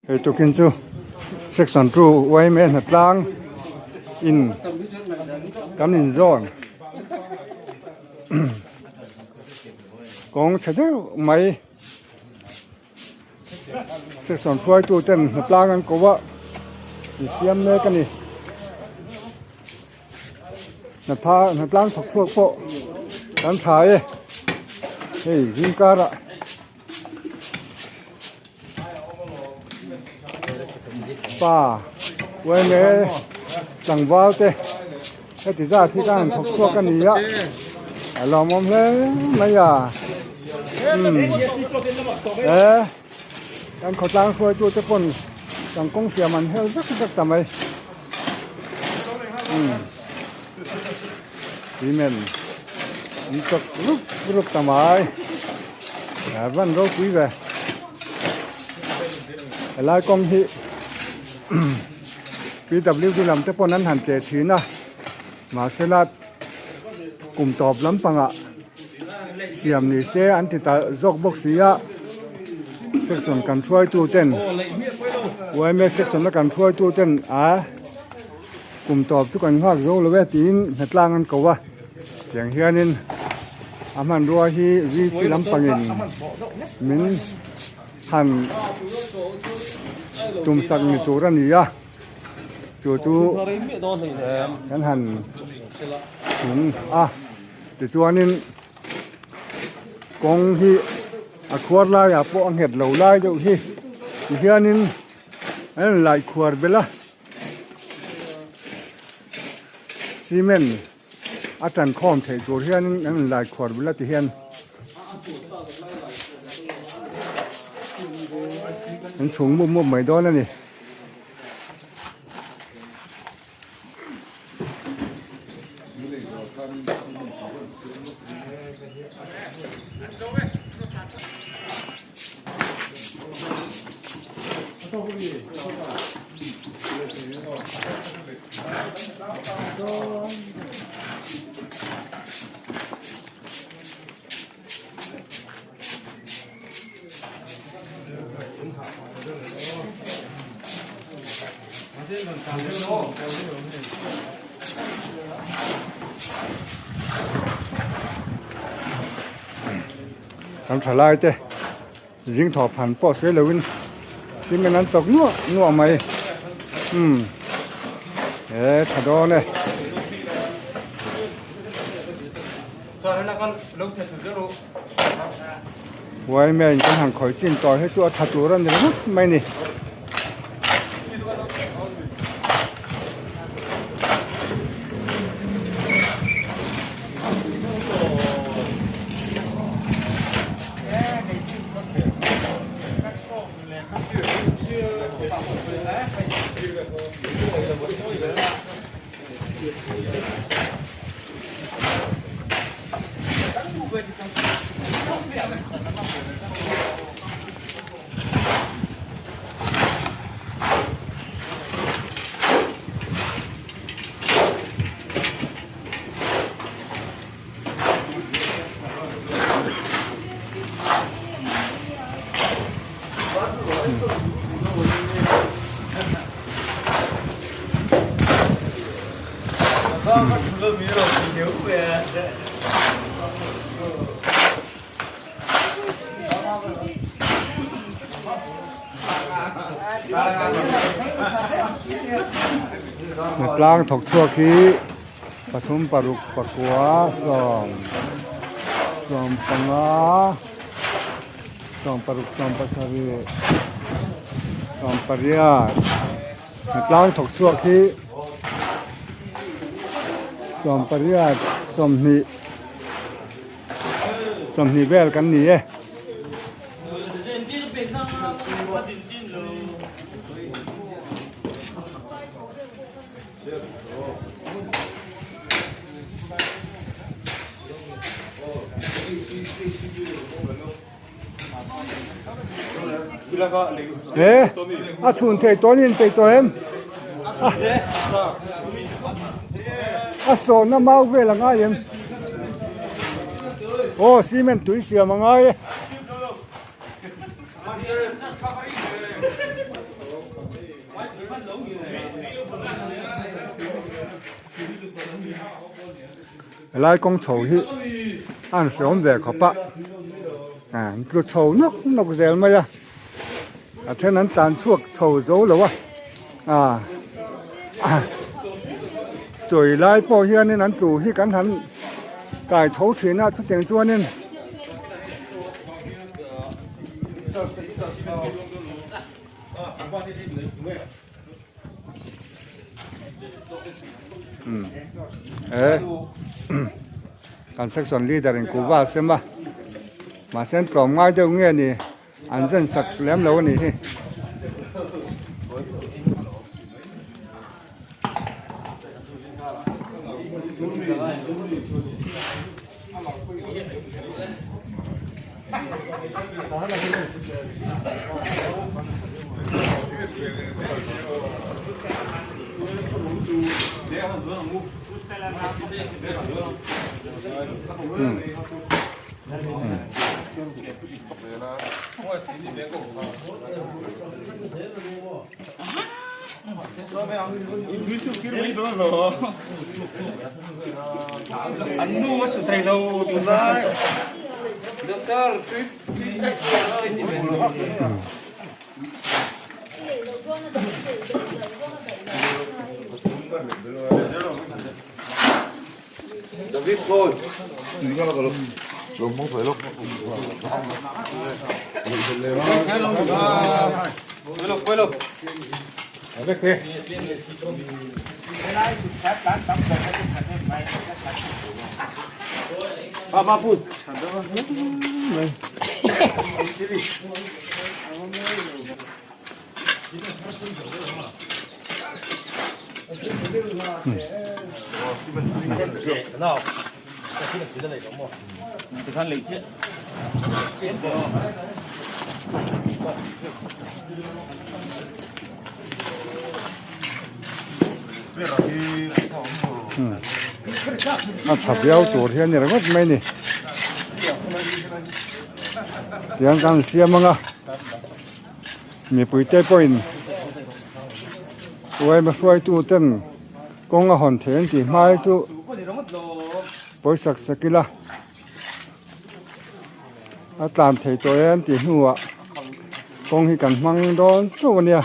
Hei tukin chu section 2 yma hnatlang in kan inzawn kawng chhe deuh mai section hruaitu ten hnatlang an ko a insiam mek a ni hnatha hnatlang thawk chhuak pawh kan tha e hei zingkarah. Pa uaime tlangval te heti zat hi ka han thawk chhuak a ni a a lawmawm hle mai a umm e kan khawtlang hruaitu te pawn kan kawng siam an hel zak zak ta mai umm cement an chawk rup rup ta mai a van ropui ve helai kawng hi PWD lam te pawn an han teh thin a mahsela kum tawp lampangah siam ni se an ti ta zawk bawk si a section kan hruaitu ten yma section a kan hruaitu ten a. Kum tawp chu kan nghak zo lo e tiin hnatlang an ko a, tiang hianin a hmanrua hi VC lampangin min han tumsak ni tur a ni a, chu chu kan han tum a, tichuanin kawng hi a khuar laiah pawh a nghet lo lai deuh hi tihianin an rawn laih khuar belh a. Cement a tan khawm theih tur hianin an rawn lai khuar bul a ti hian an chhung mup mup mai dawn a ni. Kan thalai te zing thawh phan pawh sawi lovin cement an chawk nuah nuah mai umm he tha dawn e. Uaime in kan han khawi chin tawh hi chu a tha tur a ni ringawt mai ni. Hnatlang thawk chhuak hi pathum paruk pakua sawm sawm panga sawm paruk sawm pasarih sawm pariat hnatlang thawk chhuak hi 18 20 20 vel kan ni e. He a chhun thei tawn in peih tawh em? A sawhna mau vel a ngai em? Aw cement tui siam a ngai e. Helai kawng chho hi a han hreawm ve khawp a an tlu chho nawk nawk zel mai a a then an tlan chhuak chho zo lo a ah chawi lai pawh hianin an tlu hi kan han kai tho thin a chutiang chuanin. He kan section leader in kuhva a sem a mahse an tlawm ngai deuh nge ni an zen sak lem lo a nih hi. A tha viau tur hi a ni ringawt mai a ni tiang kan siam ang a mipui te pawhin uaima hruaitu ten kawng a hawn thei an tih hma hi chu pawisak sak ila a tlan thei tawh e an tih hnuah kawng hi kan hmang dawn chauh a nia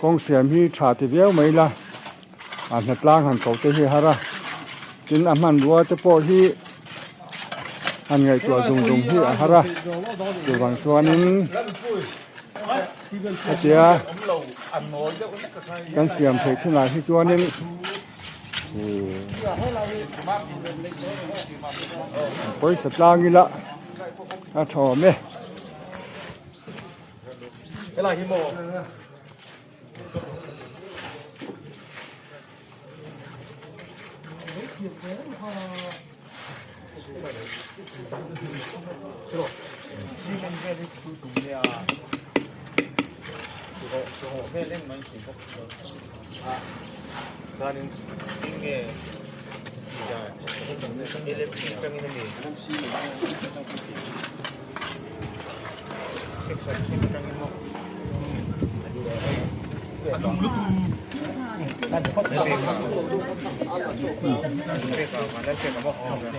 kawng siam hi tha ti viau mai ila a hnatlang han ko te hi a har a tin a hmanrua te pawh hi han ngaihtuah zung zung hi a har a chuvang chuanin hetia kan siam theih thinah hi chuanin pawisa tlang ila a tha awm e.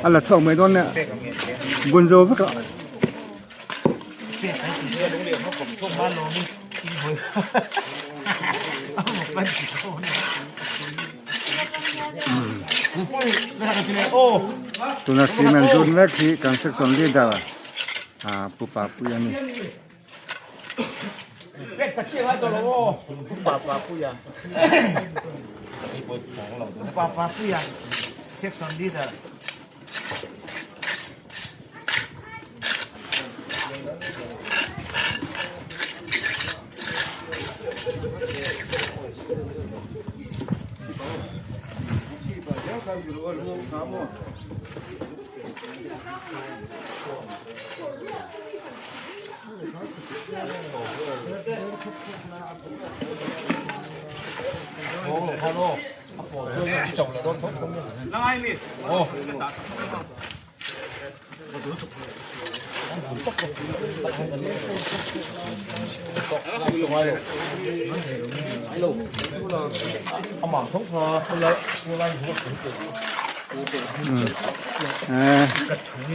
A la chhuak mai dawn nia bun zo vek a. Tuna cement zun mek hi kan section leader Pu Papuia a ni.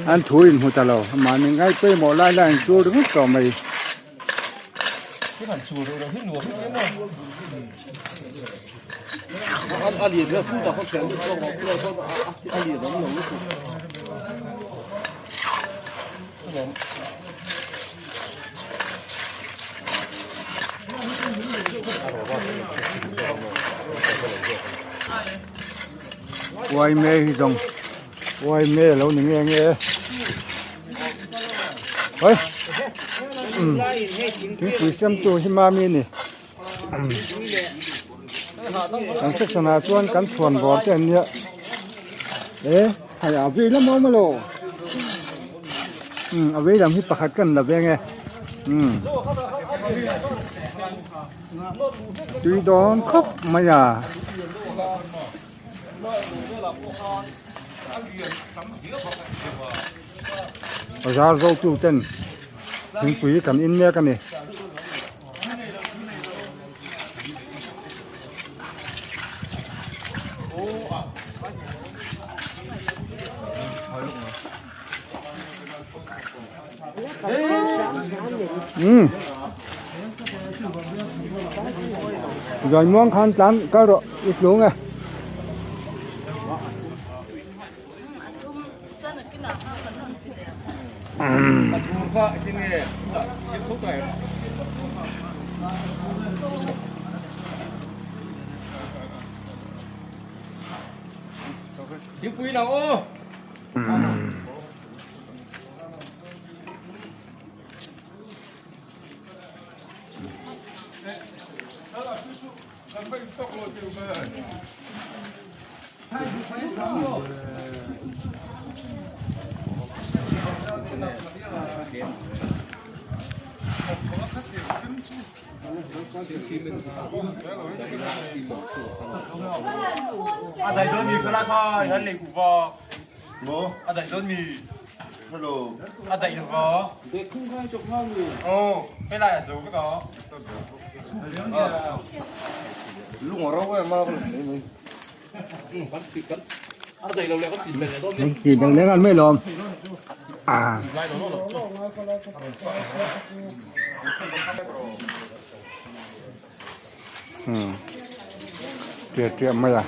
An thu in hmu ta lo mahni ngai pawimawh lai lai an chul ringawt tawh mai. Uai me hi zawng uai me lo ni nge nge oi thingpui siamtu hi mami a ni kan section ah chuan kan chhuan bawr te an nia e hei a vei lam a awm alo a vei lam hi pakhat kan la veng e tui dawn khawp mai a. Bazar zo tu ten thingpui kan in mek a ni. Umm Zai muang khan tlan kal rawh i tlung e. Tih dang leng an mai lawm ah. Um tia tia mai a.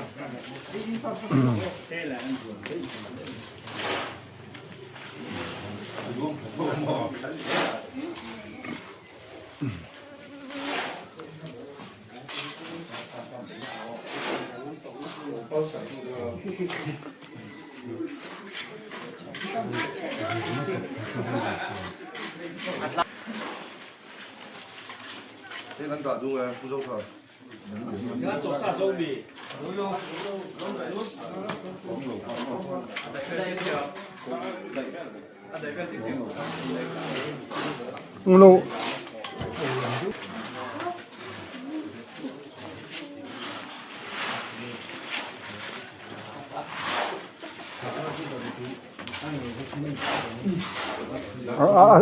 Unglo.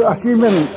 A cement.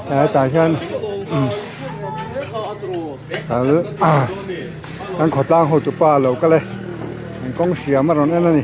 Hetah hian kan khawtlang hotupa a lo kal e an kawng siam a rawn en a ni.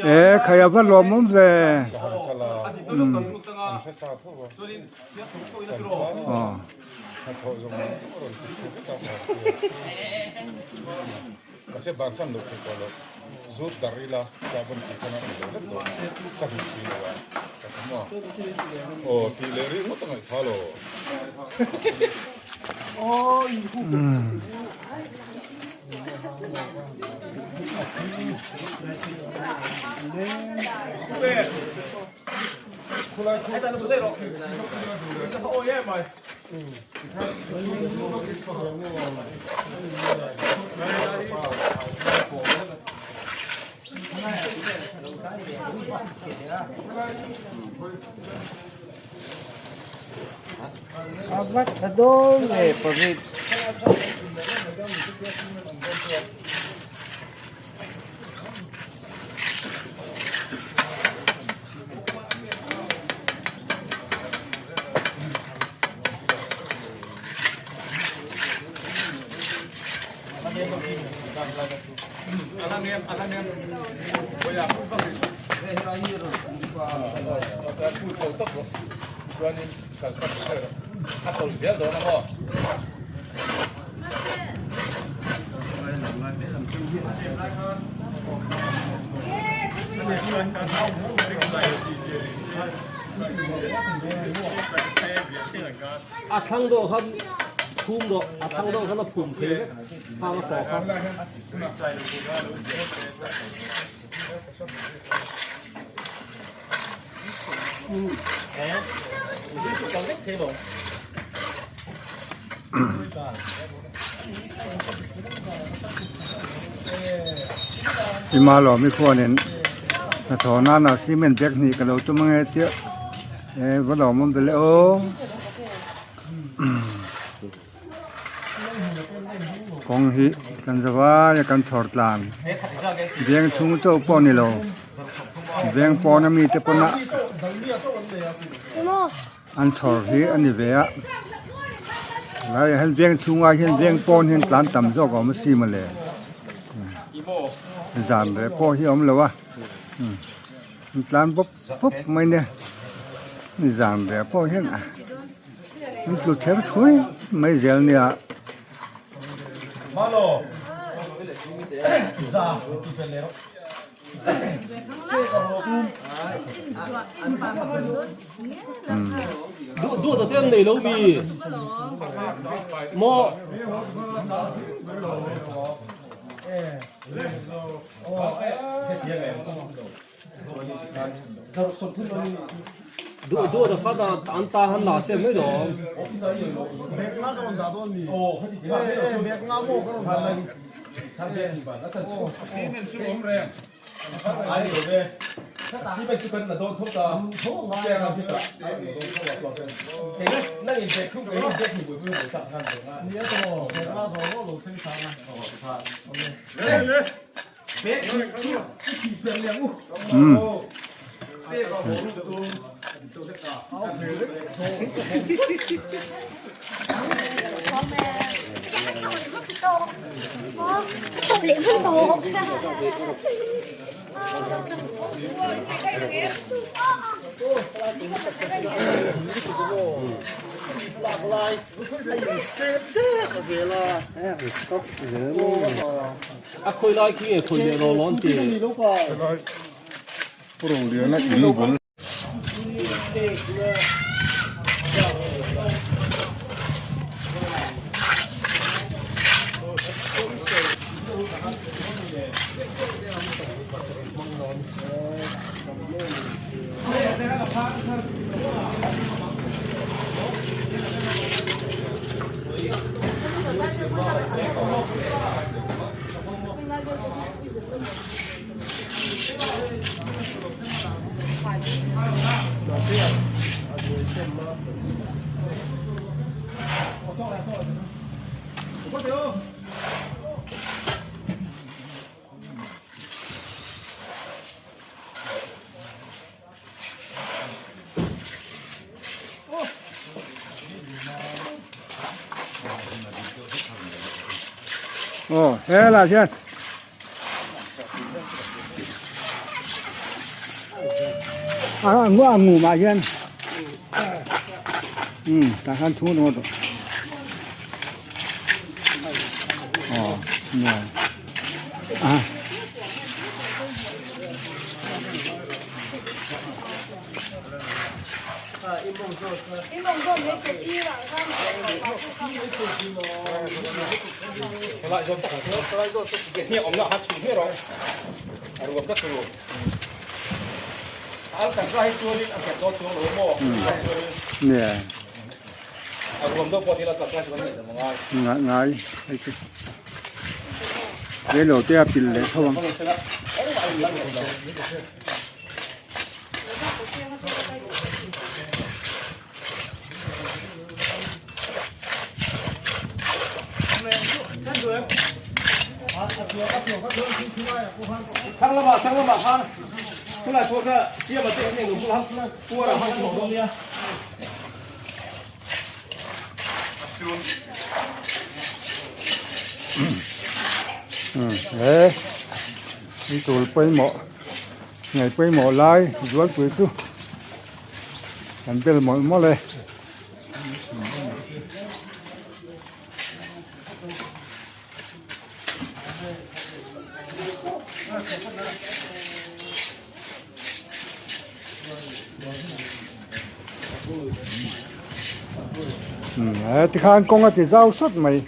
E khai a va lawm awm ve. A va tha dawn nge pahnih. A thlang dawh khan phum rawh a thlang dawh khan a phum thei vek hang a fawh kha. Ima lawmi khuanin hnathawh nana cement bag hnih ka lo tum ange tia e va lawm awm vele aw. Kawng hi kan za vai a kan chhawr tlan veng chhung chauh pawh a ni lo veng pawn ami te pawn a an chhawr hi a ni ve a helaiah hian veng chhungah hian veng pawn hian tlan tam zawk a awm a si mawle zan reh pawh hi a awm lo a an tlan bawk bawk mai nia zan reh pawh hian a. An tlu ther chhui mai zel nia. Duh duh te an nei lo mi maw. Duh duh ta khan an ta han la se mai lo. A khawi lai khi nge khawi leh rawn rawn ti. Pu Rongliana in bul. Aw helai hian a a ngumah hian umm tah khan thu ringawt tawh aw nuam a. Ngai hei chu reilo te a pil leh tho ang. He tul pawimawh ngaih pawimawh lai zualpui chu kan bel mawlh mawlh e. Tikhan kawng a ti zau sawt mai.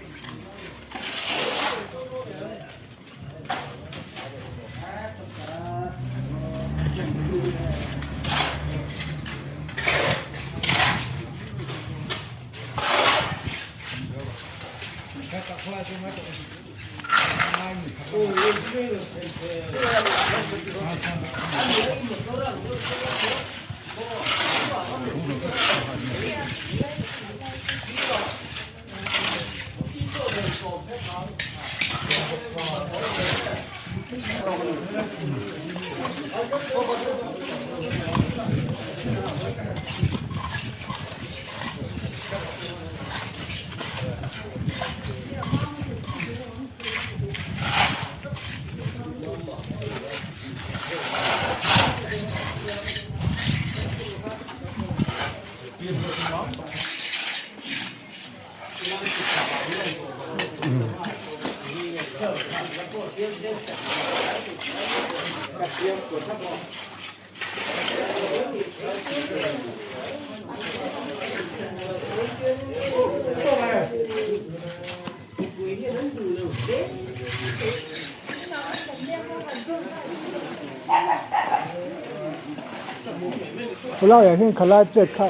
Khawlaiah hian khalai plate kha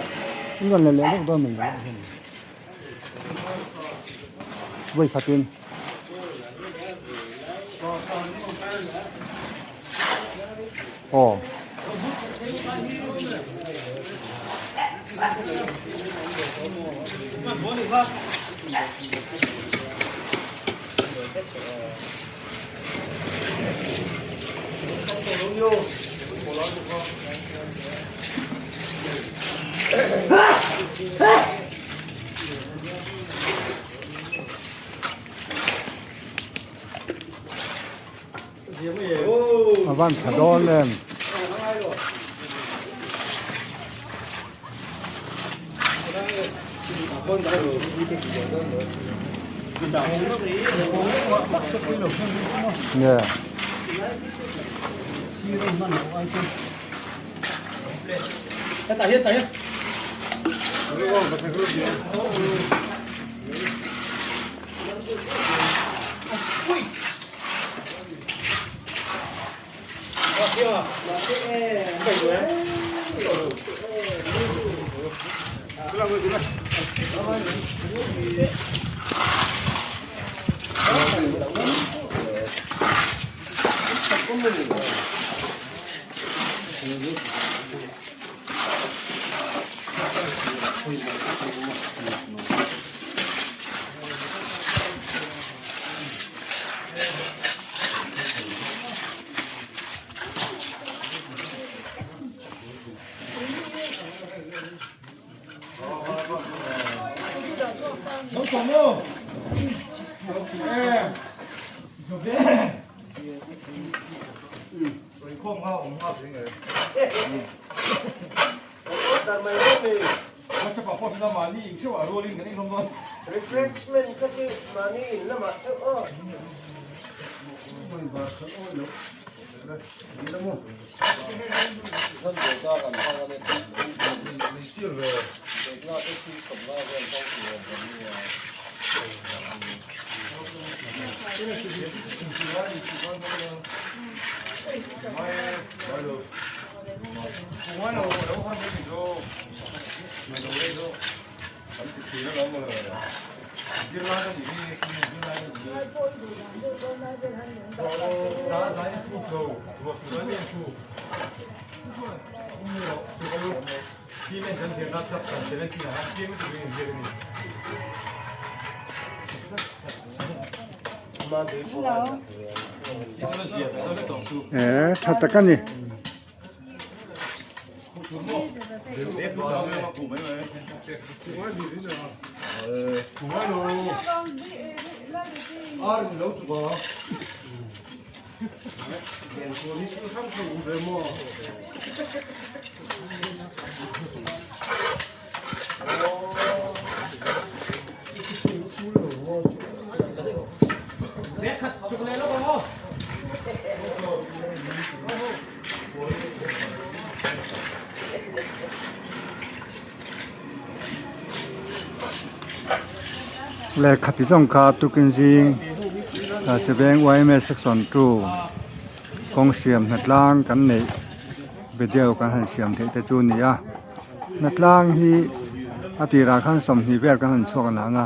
an rawn la leh vek dawn mai vawi khatin. Aw. van tha dawn em. Nge. Eh, tha tak a ni. Lehkha ti zawng kha tukin zing Siveng yma section 2 kawng siam hnatlang kan neih video kan han siam theih te chu a ni a hnatlang hi a tirah khan 20 vel kan han chhuak nang a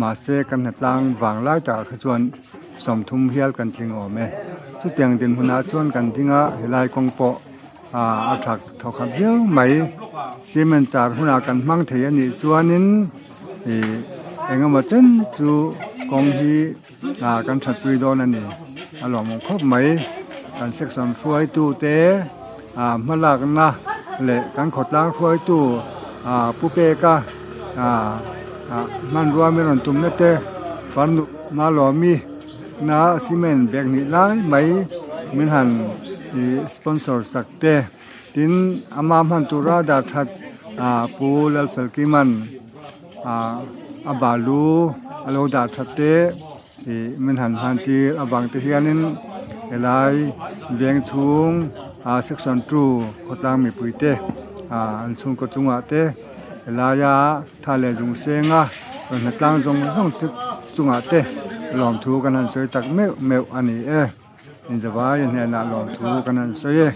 mahse kan hnatlang vang lai takah kha chuan 30 hial kan tling awm e chutiang dinhmunah chuan kan ding a helai kawng pawh ah a that thaw khat viau mai cement char hunah kan hmang thei a nih chuanin ih eng emaw chen chu kawng hi ah kan that pui dawn a ni a lawmawm khawp mai kan section hruaitu te ah hma lakna leh kan khawtlang hruaitu ah pu peka ah ah hmanrua min rawn tumna te farnu malawmi na cement bag hnih lai mai min han ih sponsor sak te tin ama hman tura dah that ah pu Lalfelkiman ah a balu a lo dah that te ih min han hman tir avang te hianin helai veng chhung ah section 2 khawtlang mipui te ah an chhungkaw chungah te helaia tha leh zung senga rawn hnatlang zawng zawng te chungah te lawmthu kan han sawi tak meuh meuh a ni e. Inzavai hnenah lawmthu kan han sawi e.